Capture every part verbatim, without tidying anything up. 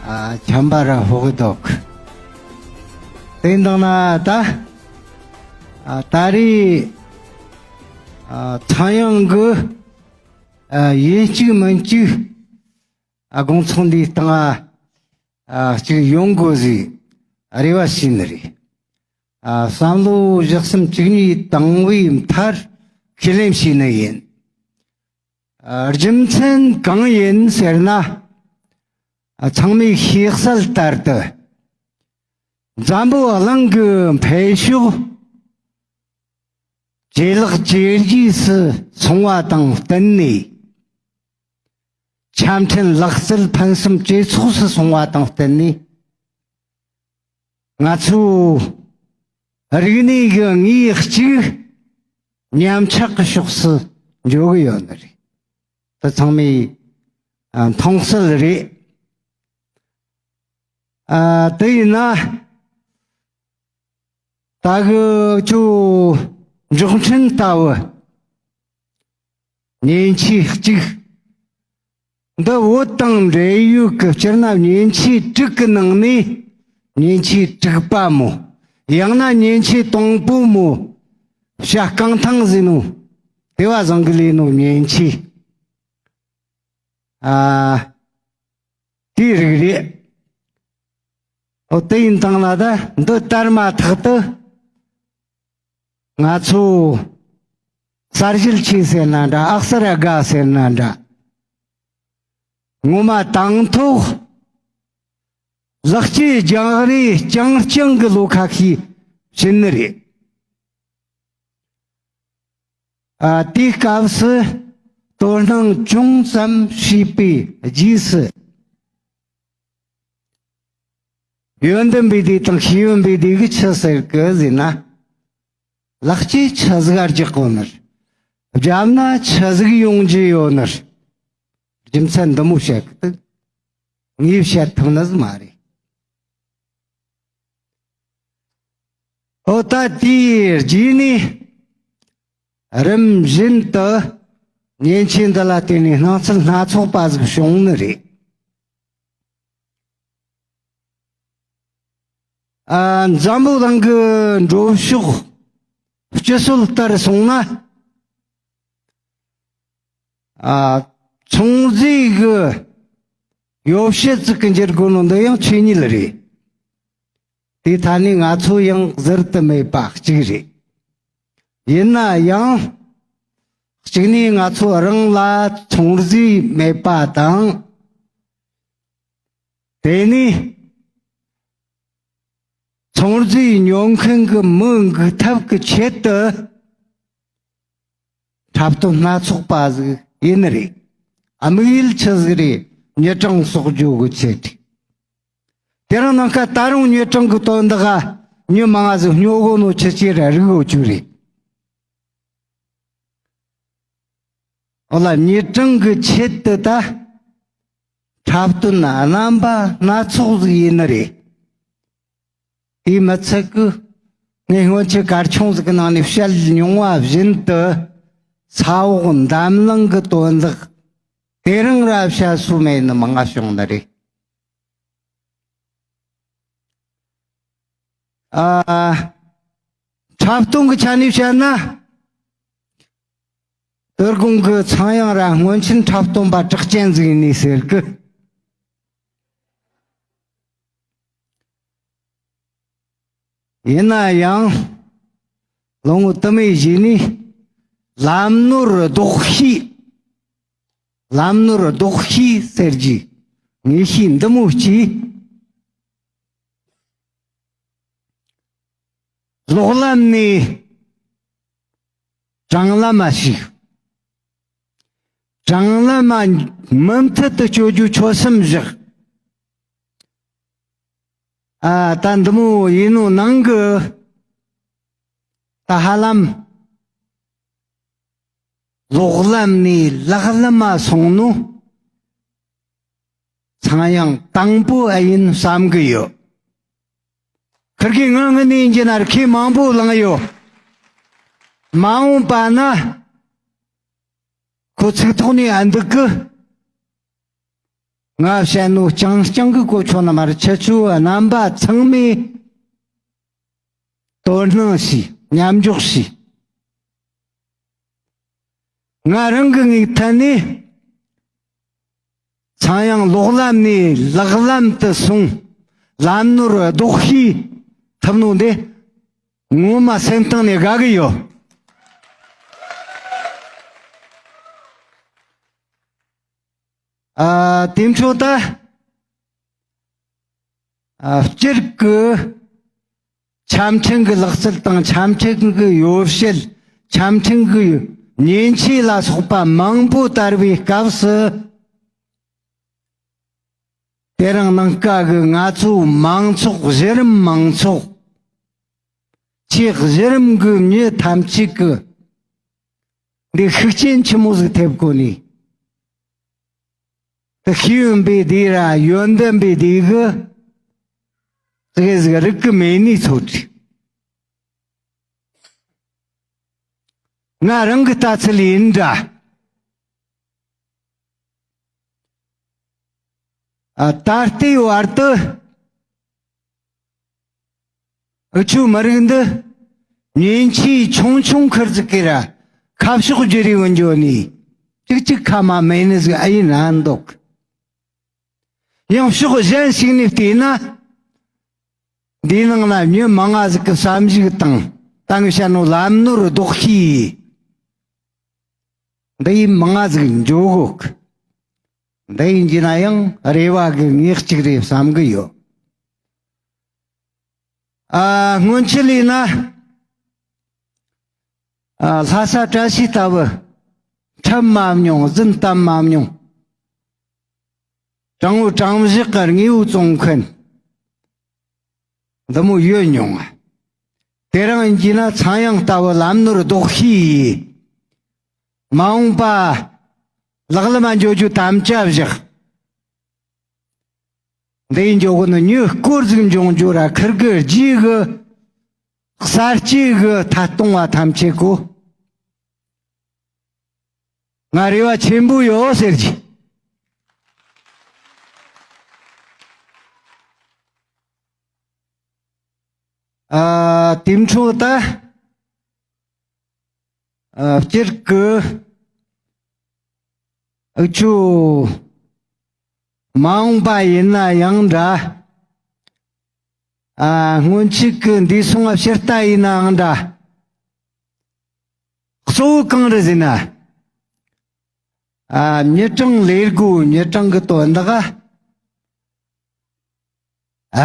ཨ། ཆམ་པ་ར་ཧོག་དོག་དེ་འདང་ན་ད། ཨ། ད་རེས། ཨ། ཚངས་དབྱངས་གི། ཨ། ཡིན་གཅིག་མིན་གཅིག་ཨ། དགོང་ཚོགས་འདིའི་སྟེང་ཨ། ཨ། གཅིག་ཡོང་དགོས་ཟིག་རེ་བ་བྱས་ནི་རེད། ཨ། བསམ་བློ་བཞག་གསུམ་བཅུ་གཉིས་བཏང་བའི་མཐར་ཁས་ལེན་བྱས་ནི་ཡིན། ཨ། རྒྱུ་མཚན་གང་ཡིན་ཟེར་ན། ཨ། ཚང་མས་ཤེས་གསལ་ལྟར་དུ། འཛམ་བུ་གླིང་གི་འཕེལ་ཕྱོགས་ཇེ་ལེགས་ཇེ་རྒྱས་སུ་སོང་བ་དང་བསྟུན་ནས། ཆ་འཕྲིན་ལག་རྩལ་ཕུན་སུམ་ཇེ་ཚོགས་སུ་སོང་བ་དང་བསྟུན་ནས། ང་ཚོའི་རིག་གནས་ཀྱི་ངོས་གཅིག་ཉམས་ཆག་གི་ཕྱོགས་སུ་འགྲོ་གི་ཡོད་ནི་རེད། དེ་ཚང་མས། ཨ། མཐོང་གསལ་རེད། ཨ། དེ་ཡིན་ན། ད་གི་ཁྱོད་མགྱོགས་འཕྲིན་ལྟ་བུ། མཉེན་ཆས་གཅིག་འདི་བོད་དང་འབྲེལ་ཡོད་ཀྱི་སྤྱིར་ན་མཉེན་ཆས་དྲུག་གི་ནང་ནས་མཉེན་ཆས་དྲུག་པ་མོ། ཡང་ན་མཉེན་ཆས་དང་པོ་མོ། བྱ་རྐང་ཐང་ཟེར་ནོ། དེ་བ་བཟང་གི་ལས་ནོ་མཉེན་ཆས། ཨ། དེའི་རིགས་རེད། ཨོ། དེ་ཡིན་དང་ལ་ད་འདི་ལྟར་མ་ཐག་ཏུ། ང་ཚོ་གསར་བརྗེ་ཆེ་ཟེར་ན་འདྲ། ཨག་གསར་དགའ་ཟེར་ན་འདྲ། ངོ་མ་དང་ཐོག་ལེགས་སྐྱེས་རྒྱང་རིང་རྐྱང་རྐྱང་གི་ལོ་ཁ་ཤས་ཕྱིན་ནི་རེད། ཨ། དེའི་སྐབས་སུ་དོ་སྣང་ཅུང་ཙམ་བྱས་པའི་རྗེས་སུ། ཡོན་ཏན་པའི་དེ་དང་ཤེས་ཡོན་པའི་དེ་གི་ཆི་ཟེར་གི་ཟེར་ན། ལེགས་སྐྱེས་ཆི་ཟིག་ག་རྒྱག་གོ་ནི། བརྒྱབ་ན་ཆི་ཟིག་ཡོང་རྒྱུ་ཡོད་ནི། རྒྱུ་མཚན་འདི་མོ་བཤད་གི་འདུག་ངས་བཤད་ཐུབ་ནི་ཟིག་མ་རེད། ཨོ། ད་དེའི་རྗེས་ནས་རིམ་བཞིན་དུ་མཉེན་ཆས་འདི་ལ་བརྟེན་ནས་སྣང་ཚུལ་སྣ་ཚོགས་པ་ཟིག་བྱུང་ནི་རེད། ཨ། འཛམ་བུ་གླིང་གི་འགྲོ་ཕྱོགས་སྤྱི་སྲོལ་ལྟར་སོང་ན། ཨ། ཚོང་རྫས་ཀྱི་ཡོ་བྱད་ཅིག་གི་འགྱུར་དགོས་ནོ་འདི་ཡང་ཆོས་ཉིད་རེད། དེའི་ཐད་ནས་ང་ཚོ་ཡང་ཟུར་དུ་མེད་པ་གཅིག་རེད། ཡིན་ན་ཡང་། གཅིག་ནས་ང་ཚོ་རང་ལ་ཚོང་རྫས་མེད་པ་དང་། དེ་ནས་ཚོང་རྫས་ཉོ་མཁན་གྱི་མི་འགུག་ཐབས་ཀྱི་ཆེད་དུ་འཁྲབ་སྟོན་སྣ་ཚོགས་པ་ཟིག་ཡིན་ནི་རེད། དམིགས་ཡུལ་ཆི་ཟིག་རེད། མྱི་གྲངས་གསོག་རྒྱུ་གི་ཆེད་དུ། དེ་རིང་ནངས་ཁ་ད་རུང་མྱི་གྲངས་ཀྱི་དོན་དག་ག་མྱི་མང་ང་ཟིག་སྨྱོ་གོ་ནོ་ཆི་ཆི་ར་རིག་གོ་རྒྱུ་རེད། འོ་ལ་མྱི་གྲངས་ཀྱི་ཆེད་དུ་ད་འཁྲབ་སྟོན་རྣམ་པ་སྣ་ཚོགས་ཟིག་ཡིན་ནི་རེད། དེ་མི་ཚད་ཀི། ངས་སྔོན་ཆད་གར་ཆུང་ཟིག་གི་ནང་ནས་བཤད་མྱོང་བ་བཞིན་དུ། ས་འོག་འདམ་ལངས་གི་དོན་དག་དེ་རིང་ར་བཤད་སྲོལ་མེད་ནི་མང་ང་བྱུང་ནི་རེད། ཨ། འཁྲབ་སྟོན་གི་ཆ་ནས་བཤད་ན། དོལ་གོང་གི་ཚངས་དབྱངས་ར་སྔོན་ཆད་འཁྲབ་སྟོན་པ་གྲགས་ཅན་ཟིག་ཡིན་ནི་ཟེར་གི། ཡིན་ན་ཡང་། ལོ་ངོ་དུ་མའི་རྗེས་ནས་ལམ་ནོར་ལྡོག་ཤེས། ལམ་ནོར་ལྡོག་ཤེས་ཟེར་རྒྱུ་ངེས་ཤེས་འདི་མོ་སྐྱེས། ལོག་ལམ་ནས་དྲང་ལམ་མ་ཞུགས། དྲང་ལམ་མ་མུ་མཐུད་དུ་སྐྱོད་རྒྱུ་ཆོད་སེམས་བཞག། ཨ། ད་འདི་མོ་ཡིན་ནོ་ནང་གི། ད་ཧ་ལམ་ལོག་ལམ་ནས་ལེགས་ལམ་མ་སོང་ནོ། ཚངས་དབྱངས་དང་པོ་ཨེ་ཡིན་བསམ་གི་ཡོད། ཁིར་གི་ངང་ངི་ནས་ཡིན་གྱི་ན་ར་ཁས་མང་པོ་བླངས་ཡོད། མ་འོངས་པ་ན་ཁོ་ཚིག་ཐོག་ནས་ཨ་འདུག་གི། ང་བཤད་ནོ་རྐྱང་རྐྱང་གི་གོ་ཆོད་ན་མ་རེད། ཁྱེད་ཚོ་རྣམ་པ་ཚང་མས་དོ་སྣང་བྱས། མཉམ་འཇོག་བྱས། ང་རང་གི་ངོས་ཐད་ནས་ཚངས་དབྱངས་གློག་ལམ་ནས་ལག་ལམ་དུ་སོང་། ལམ་ནོར་ལྡོག་ཤེས་ཐུབ་ནོ་འདི་ངོ་མ་སེམས་གཏིང་ནས་དགའ་གི་ཡོད། ཨ། དེ་འཕྲོ་ད། ཨ། སྤྱིར་གི་ཆ་འཕྲིན་གི་ལག་རྩལ་དང་ཆ་འཕྲིན་གི་ཡོ་བྱད། ཆ་འཕྲིན་གི་མཉེན་ཆས་ལ་སོགས་པ་མང་པོ་དར་བའི་སྐབས་སུ། དེ་རིང་ནངས་ཀ་གི་ང་ཚོ་མང་ཚོགས། གཞི་རིམ་མང་ཚོགས། ཆེས་གཞི་རིམ་གི་མྱི་ཐམས་ཅད་ཀྱི་འདི་ཤུགས་རྐྱེན་ཆེན་མོ་ཟིག་ཐེབས་གོ་ནི། དེ་ཤེས་ཡོན་པའི་དེ་ར་ཡོན་ཏན་པའི་དེ་གི་ཙི་གེ་ཟིག་རིག་གི་མེད་ནི་ཚོ་དྲི། ང་རང་གི་ལྟ་ཚུལ་ཡིན་འདྲ། ཨ། ད་ལྟའི་བར་དུ་འུ་ཆོའི་མི་རིགས་འདི་མཉེན་ཆས་ཆུང་ཆུང་ཁུར་ཟིག་གི་ར་ཁ་ཕྱོགས་བསྒྱུར་རེ་འོན་འགྱོ་ནི་གཅིག་གཅིག་ཁ་མ་མེད་ནི་ཟིག་ཨ་ཡིན་ན་འདུག། ཡང་ཕྱོགས་གཞན་ཞིག་ནས་བལྟས་ན། འདིའི་ནང་ན་མྱི་མང་ང་ཟིག་གི་བསམ་གཞིག་དང་། ད་ངས་བཤད་ནོ་ལམ་ནོར་ལྡོག་ཤེས། འདི་ཡིན་མང་ང་ཟིག་འཇོག་གོ་གི། འདི་ཡིན་གྱི་ན་ཡང་རེ་བ་གི་ངེས་གཅིག་རེད་བསམ་གི་ཡོད། ཨ། སྔོན་ཆད་ལས་ན། ཨ། ལྷ་ས་བཀྲ་ཤིས་ལྟ་བུ་འཁྲབ་མ་མྱོང་། རྫུན་བཏབ་མ་མྱོང་། དྲང་བོ་དྲང་བཞག་གི་དངོས་པོ་བཙོང་མཁན་འདི་མོ་ཡོད་མྱོང་ང་། དེ་རིང་ཡིན་གྱི་ན་ཚངས་དབྱངས་ལྟ་བུ་ལམ་ནོར་ལྡོག་ཤེས་ཡིས། མ་འོངས་པ་ལག་ལམ་འགྱོ་རྒྱུ་དམ་བཅའ་བཞག། འདི་ཡིན་འགྱོ་གི་ནི་མྱི་སྐོར་ཟིག་འབྱུང་རྒྱུ་ར་ཁུར་གི་རྗེས་གི་གསར་སྐྱེས་གི་ཐད་གཏོང་བ་ཐམས་ཅད་གོ། ང་རེ་བ་ཆེན་པོ་ཡོད་ཟེར་གྱི། ཨ། དེ་འཕྲོ་ད། ཨ། སྤྱིར་གི་འུ་ཆོ་མ་འོངས་པ་ཡིན་ན་ཡང་འདྲ། ཨ། སྔོན་ཆད་གི་འདས་སོང་བ་ཕྱིར་ལྟ་ཡིན་ནའང་འདྲ། གཙོ་བོ་གང་རེད་ཟེར་ན། ཨ། མི་གྲངས་ལས་སྒོ། མི་གྲངས་གི་དོན་དག་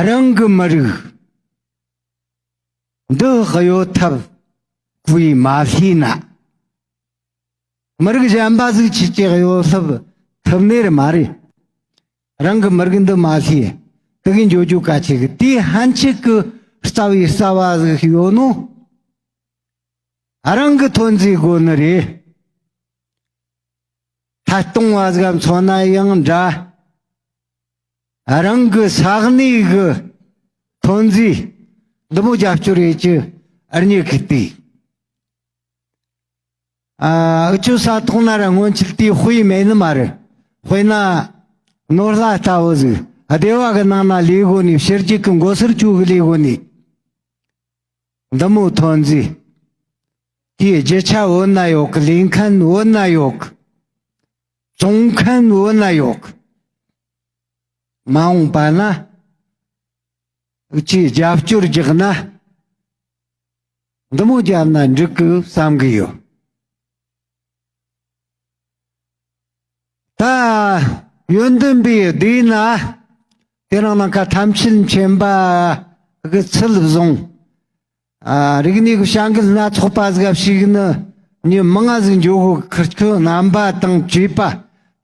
རང་གི་མི་རིགས་འདི་གཡོལ་ཐབས་གུས་མ་ཤེས་ན། མི་རིགས་གཞན་པ་ཟིག་ཆི་ཅི་གཡོལ་ཐབས་ཐུབ་ནི་རེད་མ་རེད། རང་གི་མི་རིགས་འདི་མ་ཤེས། དེ་གི་འགྱོ་རྒྱུ་གལ་ཆེ་གི། དེ་ཕན་ཆད་གི་རྩ་བའི་རྩ་བ་ཟིག་ཡོད་ནོ། རང་གི་ཐོན་རྫས་དགོས་ནི་རེད། ཐད་གཏོང་བ་ཟིག་མཚོན་ན་ཡང་འདྲ། རང་གི་ས་གནས་གི་ཐོན་རྫས་འདི་མོ་རྒྱབ་སྐྱོར་ཡེད་རྒྱུ་རྙེད་གི་དེ། ཨ། འུ་ཆོ་ས་ཐོག་ན་ར་སྔོན་ཆད་དེ་དཔེ་མེད་ནི་མ་རེད། དཔེར་ན་ནོར་ལྷ་ལྟ་བུ་ཟིག་སྡེ་བ་གི་ནང་ན་ལས་གོ་ནི། ཕྱི་རྒྱལ་གི་མགོ་སེར་ཆོ་གི་ལས་གོ་ནི། འདི་མོ་ཐོན་རྫས་དེའི་རྒྱུ་ཆ་བོད་ན་ཡོད་གི། ལས་མཁན་བོད་ན་ཡོད་གི། བཙོང་མཁན་བོད་ན་ཡོད་གི། མ་འོངས་པ་ན་འུ་ཆོས་རྒྱབ་སྐྱོར་རྒྱག་ན། འདི་མོ་རྒྱབ་ན་འགྲིག་གི་བསམ་གི་ཡོད། ད་ཡོན་ཏན་པའི་སྡེ་ན་དེ་རིང་ནངས་ཁ་ཐམས་ཅད་མཁྱེན་པ་གི་ཚུལ་བཟུང་། ཨ། རིག་གནས་ཀྱི་བྱ་འགུལ་སྣ་ཚོགས་པ་ཟིག་ཞུགས་ནི་མྱི་མང་ང་ཟིག་འགྱོ་གོ་གི། ཁུར་ཆོ་རྣམ་པ་དང་བཅས་པ་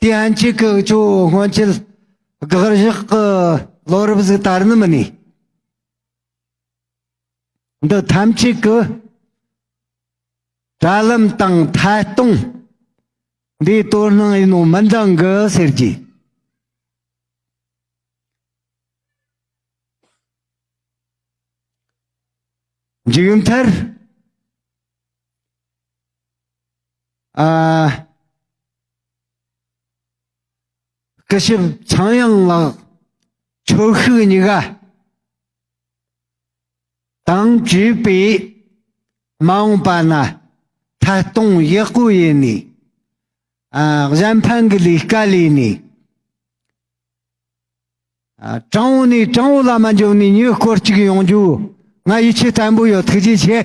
དེ་ཕན་ཆད་གི་འུ་ཆོ་སྔོན་ཆད་དགག་བཞག་གི་ལོ་རབས་ཟིག་དར་ནི་མིན་ནི། འདི་ཐམས་ཅད་ཀྱི་དྲ་ལམ་དང་ཐད་གཏོང་འདིའི་དོ་སྣང་ཡིན་ནོ་མི་འདང་གི་ཟེར་གྱི། མཇུག་མཐར། ཨ། སྐུ་ཞབས་ཚངས་དབྱངས་ལགས་ཆོས་ཤུགས་གཉིས་ཀ་དང་བཅས་པའི་མ་འོངས་པ་ན་ཐད་གཏོང་ཡག་པོ་ཡིན་ནས། ཨ། གཞན་ཕན་གྱི་ལས་ཀ་ལས་ནས། ཨ། དྲང་བོ་ནས་དྲང་བོ་ལ་མ་འཇོག་ནས་མྱི་སྐོར་གཅིག་ཡོང་རྒྱུ་ང་ཡིད་ཆེས་བརྟན་པོ་ཡོད། ཐུགས་རྗེ་ཆེ།